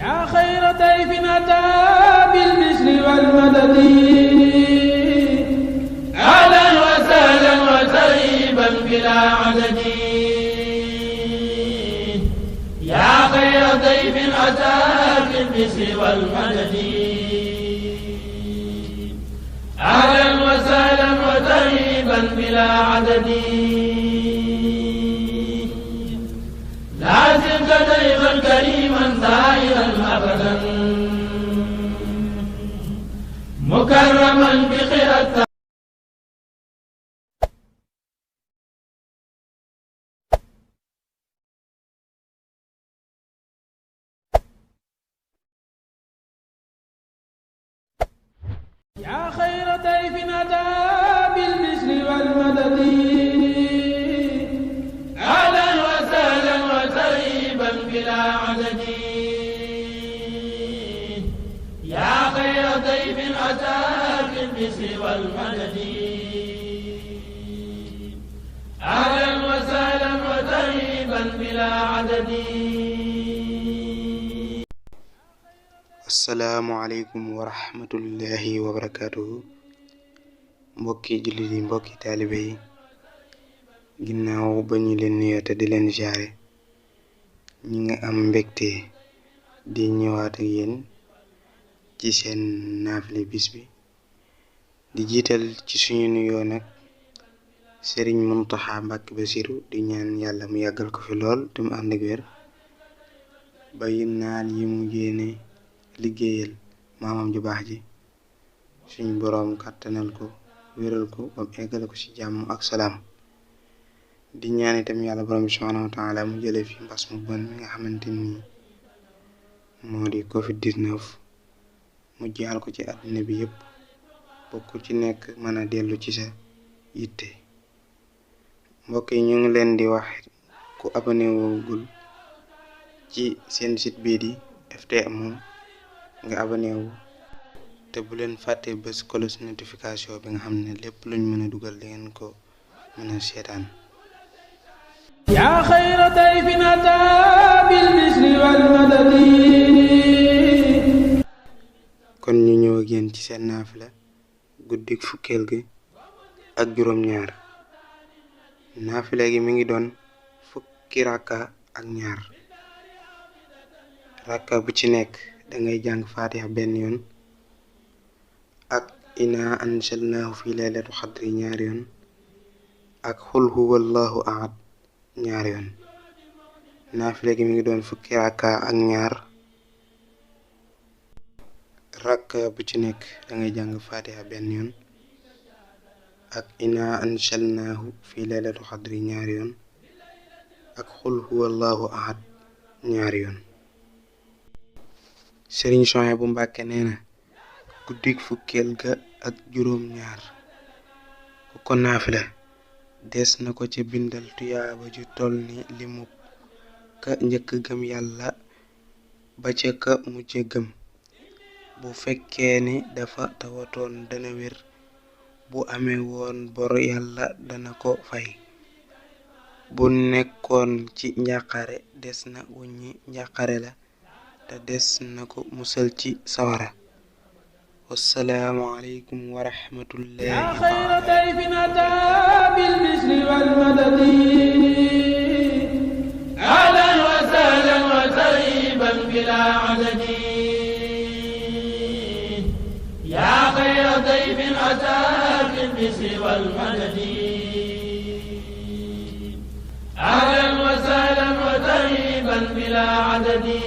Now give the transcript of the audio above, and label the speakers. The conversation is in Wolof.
Speaker 1: yaa xayra dayfin ataa bil bishri wal madadi ahlan wa sahlan wa tarhiban bilaa adadi yaa xayra dayfin ataa bil bishri wal madadi ahlan wa sahlan wa tarhiban bilaa adadi لازم ضيفا كريما زائرا ابدا مكرما بخير يا خير ضيف اتى بالبشر والمدد اهلا وسهلا وترحيبا بلا عدد يا خير ضيف اتى بالبشر والمدد اهلا وسهلا وترحيبا بلا عدد.
Speaker 2: asalaamualeykum wa rahmatullahi wa barakaatuhu. mbokki jullit yi, mbokki taalibe yi, ginnaaw ba ñu leen nuyoo te di leen jaare, ñi nga am mbégte di ñëwaat ak yéen ci seen naafile bis bi, di jiital ci suñu nuyoo nag Sëriñ Muntaxa Mbàkke Basiru, di ñaan yàlla mu yàggal ko fi lool te mu ànd ak wér ba naal yi mu yéene liggéeyal maamam ju baax ji suñ boroom kàttanal ko, wéral ko ba mu eggale ko ci jàmm ak salaam. di ñaan itam yàlla borom bi subhaanahu wa taala mu jële fi mbas mu bon mi nga xamante ni moo di covid-19 mu jaal ko ci àddina bi yépp ba ku ci nekk mën a dellu ci sa yitte. mbokk yi, ñu ngi leen di wax ku abonné woogul ci seen site bii di FTM nga abonné wu te bu leen fàtte bés cloche notification bi nga xam ne lépp luñ mën a dugal di ngeen ko mën a seetaan.
Speaker 1: yaa xayra dayfin ataa bil bishri wal madadi.
Speaker 2: kon ñu ñëw ak yéen ci seen naafila guddik fukkeel gi ak juróom-ñaar. naafila gi mi ngi doon fukki rakka ak ñaar. rakka bu ci nekk dangay jàng faatiha benn yoon ak inna anzalnaahu fi laylatu xadri ñaari yoon ak xul huwallahu ahad ñaari yoon. naafile gi mi ngi doon fukki rakka ak ñaar. rakka bu ci nekk dangay jàng faatiha benn yoon ak inna anzalnaahu fi laylatu xadri ñaari yoon ak xul huwallahu ahad ñaari yoon. Sëriñ Suhaybu Mbàkke nee na guddik fukkeel ga ak juróom-ñaar ku ko naafila des na ko ca bindal tuyaaba ju toll ni limu ka njëkk gëm yàlla ba ca ka mujj gëm. bu fekkee ni dafa tawatoon dana wér, bu amee woon bor yàlla dana ko fay, bu nekkoon ci njàqare des na wuññi njàqare la te des na ko musal ci sawara. wassalaamu aleykum wa rahmatullahi.
Speaker 1: yaa xayra dayfin ataa bil bishri wal madadi ahlan wa sahlan wa tarhiban bilaa adadi yaa xayra dayfin ataa bil bishri wal madadi ahlan wa sahlan wa tarhiban bilaa adadi